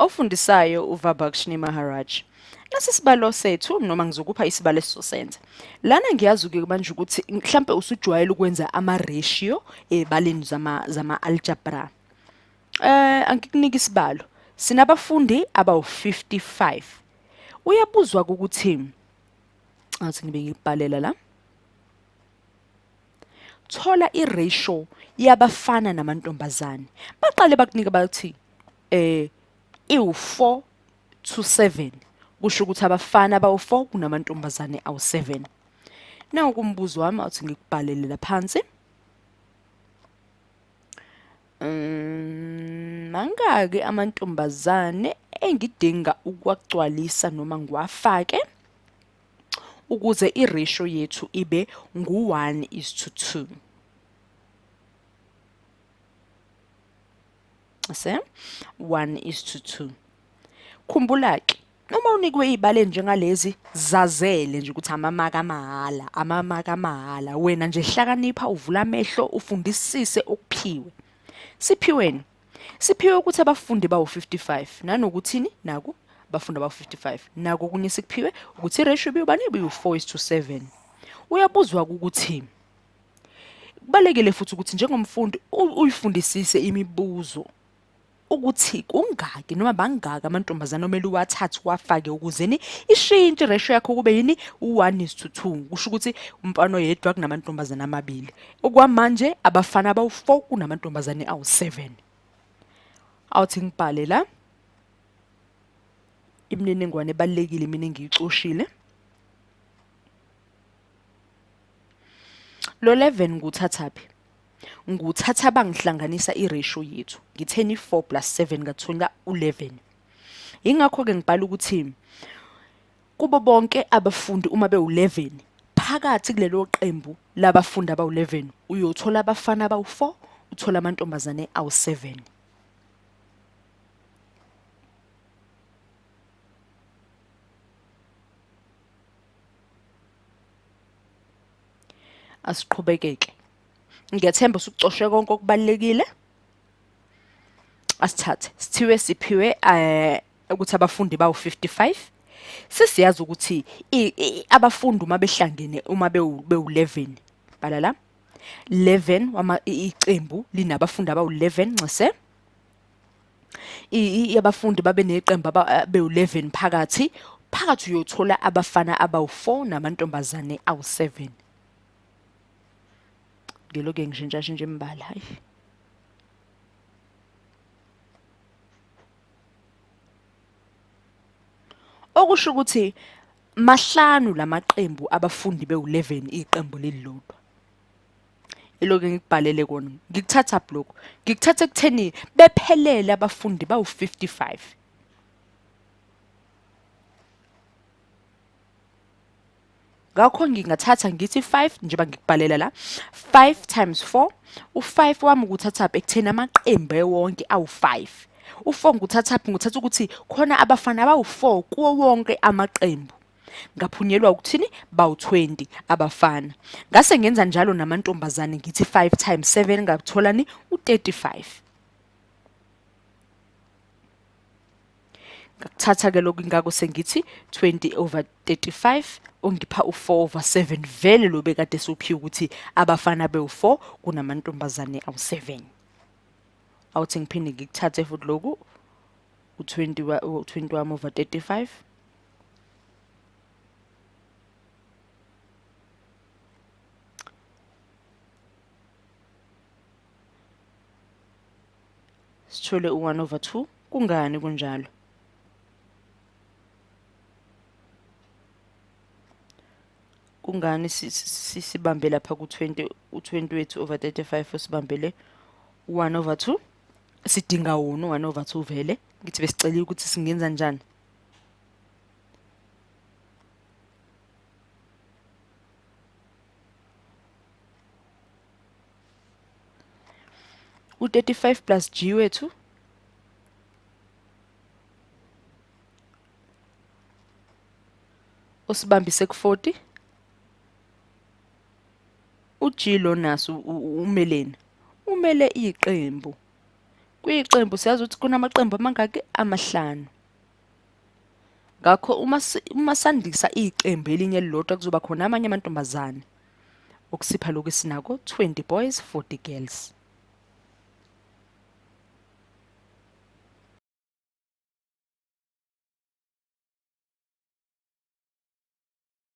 Ofundisayo uVabakshni Maharaj. Nasi isibalo sethu noma ngizokupha isibalo esizosenza. Lana ngiyazi-ke manje ukuthi mhlampe usujwayele ukwenza ama-ratio ey'baleni zama-algebra. Angikunika isibalo. Sinabafundi abawu-55. Uyabuzwa ukuthi athi ngibe ngikubhalela la. Thola i-ratio yabafana namantombazane. Baqale bakunika bathi iwu-4 to 7 kusho ukuthi abafana abawu-4 kunamantombazane awu-7. Nawu kumbuzo wami awuthi ngikubhalele la phansi. Mangaki amantombazane engidinga ukuwagcwalisa noma ngiwafake ukuze i-ratio yethu ibe ngu-1 is to 2. Se 1 is to 2. Khumbula-ke uma unikwe iy'balo njengalezi zazele nje ukuthi amamaka amahhala, amamaka amahhala. Wena nje hlakanipha uvula amehlo ufundisise okuphiwe. Siphiweni? Siphiwe ukuthi abafundi bawu-55 nanokuthini naku abafundi abawu-55 nako okunye sikuphiwe ukuthi i-ratio ibiyubani ibiwu-4 is to 7. Uyabuzwa ukuthi kubalulekile futhi ukuthi njengomfundi uyifundisise imibuzo ukuthi kungaki noma bangaki amantombazane omele uwathathe uwafake ukuzeni ishintshe i-ratio yakho kube yini u-1 is to 2 kusho ukuthi umfana oyedwa kunamantombazane amabili. Okwamanje abafana abawu-4 kunamantombazane awu-7. Awuthi ngibhale la imininingwane ebalulekile mina engiyicoshile. Lo 11 ngiwuthathaphi? Ngiwuthatha bangihlanganisa i-ratio yethu. Ngitheni 4 plus 7 ngathola u-11. Yingakho-ke ngibhala ukuthi kubo bonke abafundi uma bewu-11 phakathi kulelo qembu labafundi abawu-11 uyothola abafana abawu-4 uthola amantombazane awu-7. Asiqhubekeke. Ngiyathemba usukucoshe konke okubalulekile. Asithathe. Sithiwe siphiwe ukuthi abafundi bawu-55. Sesiyazi ukuthi abafundi uma behlangene uma bewu-11 bhala la 11 wama iqembu linabafundi abawu-11 ncese abafundi babe neqembu bewu-11 phakathi phakathi uyothola abafana abawu-4 namantombazane awu-7. Ngiloke ngishintsha shintsha imibala hayi. Okusho ukuthi mahlanu lamaqembu abafundi bewu-11 iqembu lelilodwa. Iloke ngikubhalele kona. Ngikuthatha lokho. Ngikuthatha ekutheni bephelele abafundi bawu-55. Ngakho ngingathatha ngithi 5 njengoba ngikubhalela la 5 times 4 u5 wami ukuthathaphi ekutheni amaqembu ewonke awu5 u4 ngikuthathaphi ngikuthatha ukuthi khona abafana abawu4 kuwo wonke amaqembu ngaphunyelwa ukuthini bawu20 abafana ngase ngenza njalo namantombazane ngithi 5 times 7 ngatholani u35 Ngakuthatha ke lokhu ingakho sengithi 20 over 35 ongipha u4 over 7 vele lo bekade siwuphiwe ukuthi abafana bewu4 kunamantombazane awu7. Awuthi ngiphinde ngikuthathe futhi lokhu u20 u20 wami over 35 sithole u-1 over 2 kungani kunjalo kungani sibambe lapha ku-20 u-20 wethu over 35 usibambele u-1 over 2 sidinga wona u-1 over 2 vele ngithi besiceliwe ukuthi singenza njani U-35 plus G wethu usibambise ku-40 u-G lo naso umeleni umele iqembu. Kwiqembu siyazi ukuthi kunamaqembu amangaki? Amahlanu. Ngakho uma sandisa iqembu elinye elilodwa kuzoba khona amanye amantombazane. Okusipha lokhu esinako 20 boys, 40 girls.